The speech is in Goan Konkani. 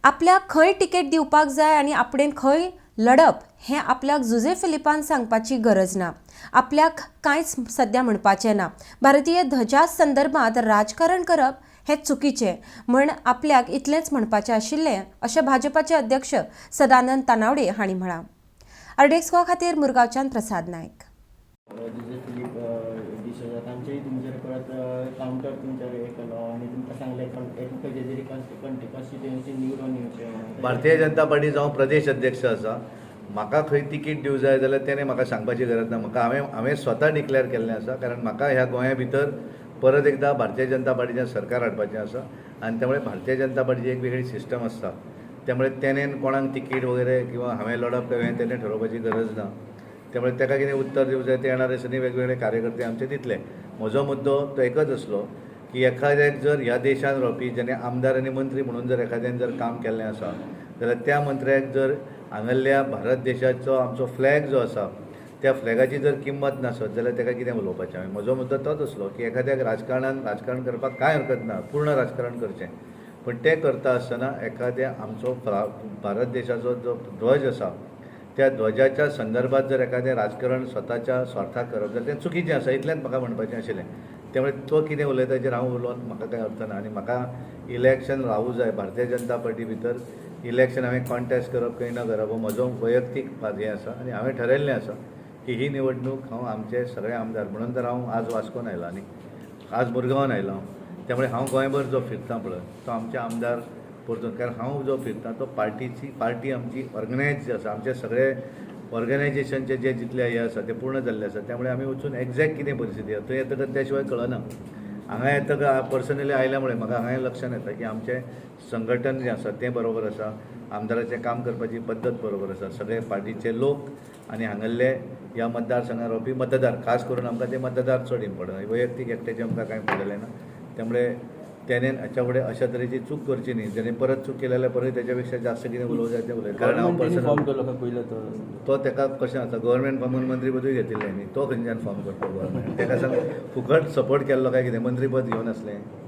आपल्याक खंय तिकेट दिवपाक जाय आनी आपणें खंय लढप हें आपल्याक जुझे फिलिपान सांगपाची गरज ना. आपल्याक कांयच सद्या म्हणपाचें ना. भारतीय ध्वजा संदर्भात राजकारण करप हें चुकीचें म्हण आपल्याक इतलेंच म्हणपाचें आशिल्लें अशें भाजपाचे अध्यक्ष सदानंद तानावडे हांणी म्हळां. आरडीएक्स गोवा खातीर मुरगांवच्यान प्रसाद नायक. जुझे फिलीप डिसोजा तांचेय तुमचेर परत कावंटर तुमचेर हे केलो आनी तुमकां सांगलें एक खंयचे तरी कॉन्स्टिट्युएन्सी निवडून येवचें म्हणून. भारतीय जनता पार्टी जावं प्रदेश अध्यक्ष आसा, म्हाका खंय तिकीट दिवं जाय जाल्यार तेणें म्हाका सांगपाची गरज ना. म्हाका हांवें स्वता डिक्लेअर केल्लें आसा, कारण म्हाका ह्या गोंया भितर परत एकदां भारतीय जनता पार्टीचें सरकार हाडपाचें आसा आनी त्यामुळे भारतीय जनता पार्टीची एक वेगळी सिस्टम आसता. त्यामुळे तेणें कोणाक तिकीट वगैरे किंवा हांवें लढप काय हें तेणें ठरोवपाची गरज ना. त्यामुळे ताका कितें उत्तर दिवं जाय तें येणार दिसांनी वेगवेगळे कार्यकर्ते आमचे दितले. म्हजो मुद्दो तो एकच आसलो की एखाद्याक जर ह्या देशान रावपी जेणे आमदार आनी मंत्री म्हणून जर एखाद्यान जर काम केल्लें आसा जाल्यार त्या मंत्र्याक जर हांगल्ल्या भारत देशाचो आमचो फ्लॅग जो आसा त्या फ्लॅगाची जर किंमत नासत जाल्यार ताका कितें उलोवपाचें हांवें. म्हजो मुद्दो तोच आसलो की एखाद्याक राजकारणान राजकारण करपाक कांय हरकत ना, पूर्ण राजकारण करचें, पूण तें करता आसतना एखाद्या आमचो भारत देशाचो जो ध्वज आसा त्या ध्वजाच्या संदर्भात जर एखादें राजकारण स्वताच्या स्वार्थाक करप जाल्यार तें चुकीचें आसा, इतलेंच म्हाका म्हणपाचें आशिल्लें. त्यामुळे तो कितें उलयता ताचेर हांव उलोवन म्हाका कांय अर्थ ना. आनी म्हाका इलेक्शन रावूं जाय, भारतीय जनता पार्टी भितर इलेक्शन हांवें कॉन्टेस्ट करप खंय ना करप हो म्हजो वैयक्तीक हें आसा आनी हांवें ठरयल्लें आसा की ही निवडणूक हांव आमचे सगळे आमदार म्हणून तर हांव आज वास्कोन आयला आनी आज मुरगांवान आयला हांव. त्यामुळे हांव गोंयभर जो फिरता पळय तो आमचे आमदार परतून, कारण हांव जो फिरता तो पार्टी आमची ऑर्गनायज आसा, आमचे सगळे ऑर्गनायजेशनचे जे जितले हे आसा ते पूर्ण जाल्ले आसा. त्यामुळे आमी वचून एग्जॅक्ट कितें परिस्थिती आसा थंय येतकच त्या शिवाय कळना. हांगा येतकच पर्सनली आयल्या मुळे म्हाका हांगा लक्षांत येता की आमचें संघटन जें आसा तें बरोबर आसा, आमदाराचें काम करपाची पद्दत बरोबर आसा, सगळे पार्टीचे लोक आनी हांगल्ले ह्या मतदारसंघात रावपी मतदार, खास करून आमकां ते मतदार चड इम्पोर्टंट, वैयक्तीक एकट्याचें आमकां कांय पडलेलें ना. त्यामुळे तेणें हाच्या फुडें अशा तरेची चूक करची न्ही, जेणे परत चूक केली जाल्यार परत तेच्या पेक्षा जास्त कितें उलोवंक जाय तें उलयता. कारण हांव पर्सनल तो तेका कशें आसा गव्हर्मेंट फॉर्मान मंत्रीपदूय घेतिल्लें न्ही, तो खंयच्यान फॉर्म करता गव्हर्मेंट तेका सांग फुकट सपोर्ट केल्लो काय कितें मंत्रीपद घेवन आसलें.